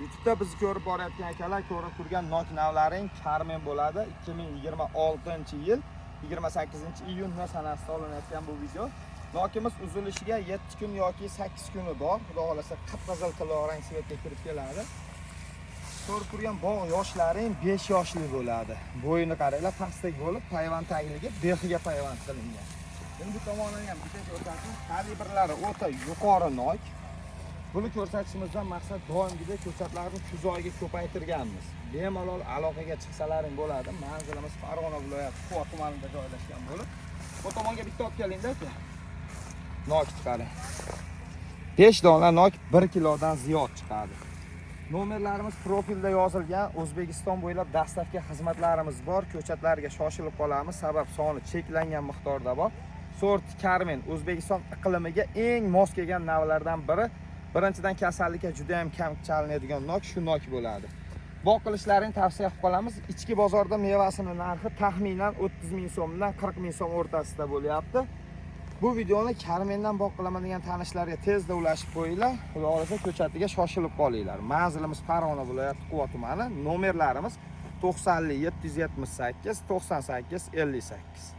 YouTube'da bizni ko'rib borayotgan akalar, ko'rib turgan nok navlaring Karmen bo'ladi. 2026-yil 28-iyun sanasida olinayotgan bu video. Nokimiz uzilishiga 7 kun yoki 8 kuni bor. Xudo xohlasa, qip-qizil tillo rang цвет ga kirib keladi. Ko'rib turgan bog' yoshlaring 5 yoshli bo'ladi. Bo'yini qaranglar, pastak bo'lib, payvand tagligi bexiga payvand qilingan. Endi bu tomonini ham bitta ko'rsatib, kalibrlari o'ta yuqori nok. Buni ko'rsatishimizdan maqsad, doimgidek ko'chatlarni kuz oyiga ko'paytirganmiz. Bemalol aloqaga chiqsalaring bo'ladi. Manzilimiz Farg'ona viloyati Quva tumanida joylashgan bo'lib, bu tomonga bitta olib kelingda, aka. Nok chiqadi. 5 dona nok 1 kilodan ziyod chiqadi. Nomerlarimiz profilda yozilgan. O'zbekiston bo'ylab доставка xizmatlarimiz bor. Ko'chatlarga shoshilib qolamiz, sabab soni cheklangan miqdorda bor. Sort Karmen O'zbekiston iqlimiga eng mos kelgan navlardan biri. Birinchidan, kasallikka juda ham kam chalinadigan nok shu nok bo'ladi. Bog' qilishlarini tavsiya qilib qolamiz. Ichki bozorda mevasini narxi taxminan 30 ming so'mdan 40 ming so'm o'rtasida bo'lyapti. Bu videoni Karmendan bog' qilaman degan tanishlarga tezda ulashib qo'yinglar. Xudo xohlasa, ko'chatiga shoshilib qolinglar. Manzilimiz Farg'ona viloyati, Quva tumani. Nomerlarimiz 90 778 98 58.